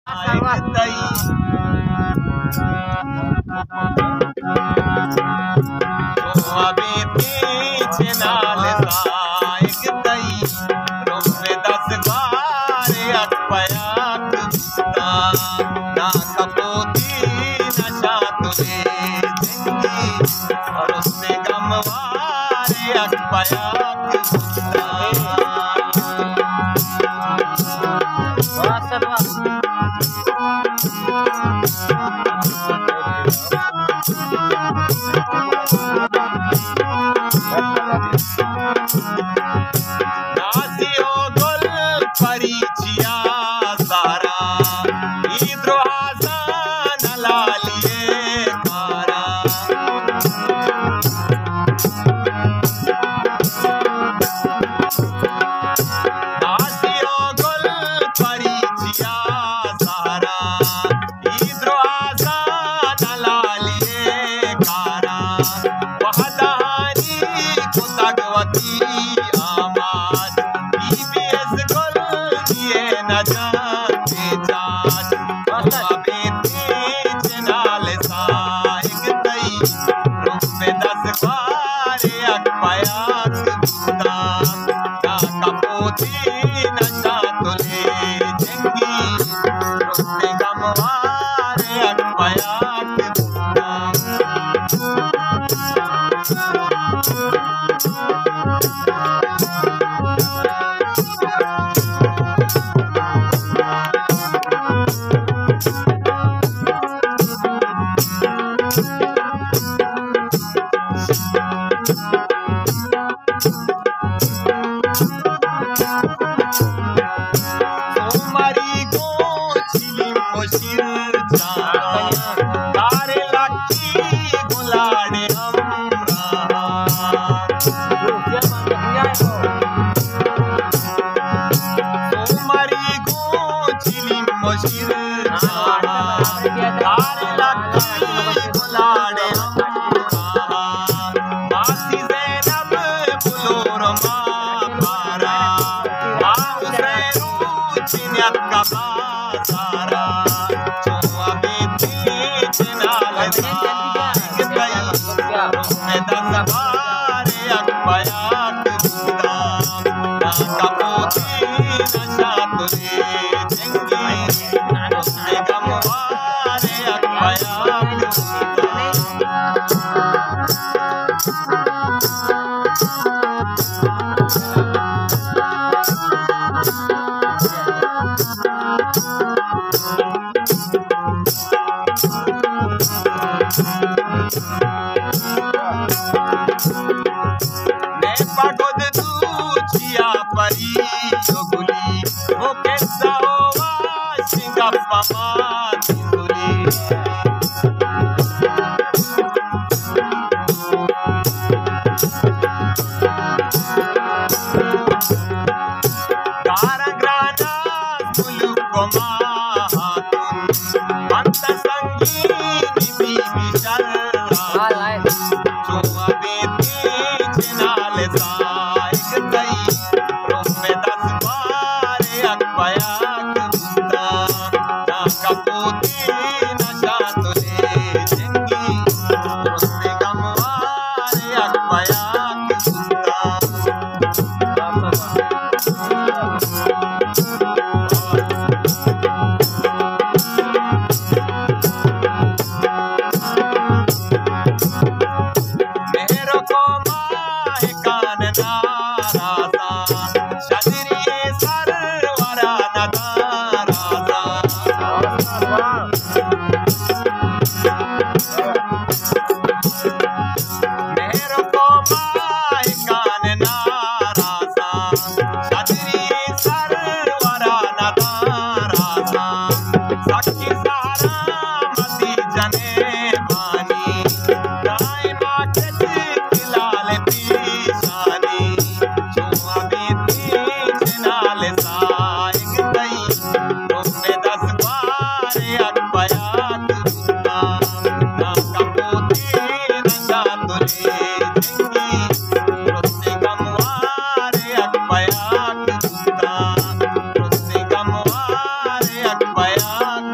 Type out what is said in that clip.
تئی۔ تو ابیتی چنال زائگ تئی، روم دزگوار یک پیاک بوتا، نا کپوتی نشا تلے جنگی، روم گموار یک پیاک بوتا۔ نازی و گل پری چیا زارا، ای درازان لالی کارا۔ نازی و گل پری چیا زارا، ای درازان لالی کارا، وحدانی کتگ وتی آماچ، بی بی از گل دیے نجات چاچ، بابیتی چنال سائگ تئی، روم دزگوار یک پیاک بوتا، نا کپوتی نشا تلے جنگی، روم گموار یک پیاک بوتا۔ سومری گوں چلیم و شیر جان، کار لکی گلاڑے ہمراہ۔ سومری گوں چلیم و شیر جان، کار لکی گلاڑے ہمراہ۔ ماسی زینب بلور ما پارا، آ حسین روچ نیت کبا سارا۔ چو ابیتی چنال سائگ تئی، روم دزگوار یک پیاک بوتا، نا کپوتی نشا تلے جنگی، روم گموار یک پیاک بوتا۔ مئے پگد دوچیا پری و گلی، وہ قصہ و واشنگ اپ مات گلی۔ گارا گرانا ملوک و ماہاتن، بنت سنگین بی بی شرا۔ چو ابیتی چنال سائگ تئی، روم دزگوار یک پیاک بوتا، نا کپوتی نشا تلے جنگی، روم گموار یک پیاک بوتا۔ مہر کو ماہکان نارازاں، شدری سروران دارازاں۔ مہر کو ماہکان نارازاں، شدری سروران دارازاں۔ سکی سلامتی جنیبانی، دائما کچک لال پیشانی۔ چو ابیتی چنال سائگ تئی، روم دزگوار یک پیاک بوتا، نا کپوتی نشا تلے جنگی، روم گموار یک پیاک بوتا، روم گموار یک پیاک